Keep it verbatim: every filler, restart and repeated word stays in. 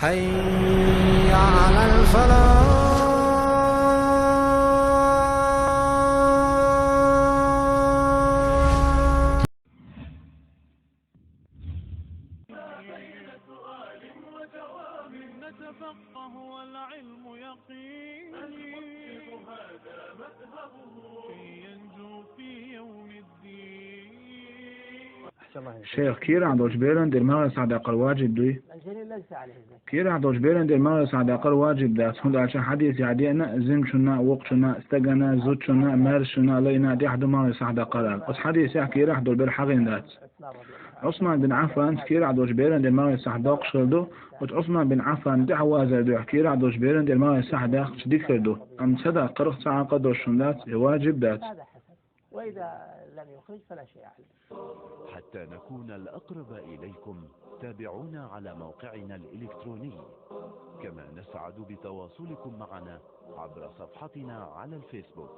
حي على الفلاح. نتفقه والعلم يقين. كي ينجو في يوم الدين. Шайх, кийрахь долчу беран тӀера магӀе схьадаккхар ваджиб дуй? Кийрахь долчу беран тӀера магӀе схьадаккхар ваджиб дац, хӀунда аьлча хьадисехь деана, зинчунна, воккхачунна, стагана, зудчунна, маьршачунна, лайна тӀехь ду магӀе схьадаккхар аьлла. Оцу хьадисехь кийрахь долу бер хьахийна дац. Ӏусман бин Ӏаффанца кийрахь долчу беран тӀера магӀе схьадоккхуш хир ду, оцу Ӏусман бин Ӏаффанан тӀаьхьавазар дуьхьа кийрахь долчу беран тӀера магӀе схьадаьккхича дика хир ду, амма ца даккхарх цхьа а къа долуш хӀума дац, и ваджиб дац. وإذا لم يخرج فلا شيء عليه. حتى نكون الأقرب إليكم، تابعونا على موقعنا الإلكتروني، كما نسعد بتواصلكم معنا عبر صفحتنا على الفيسبوك.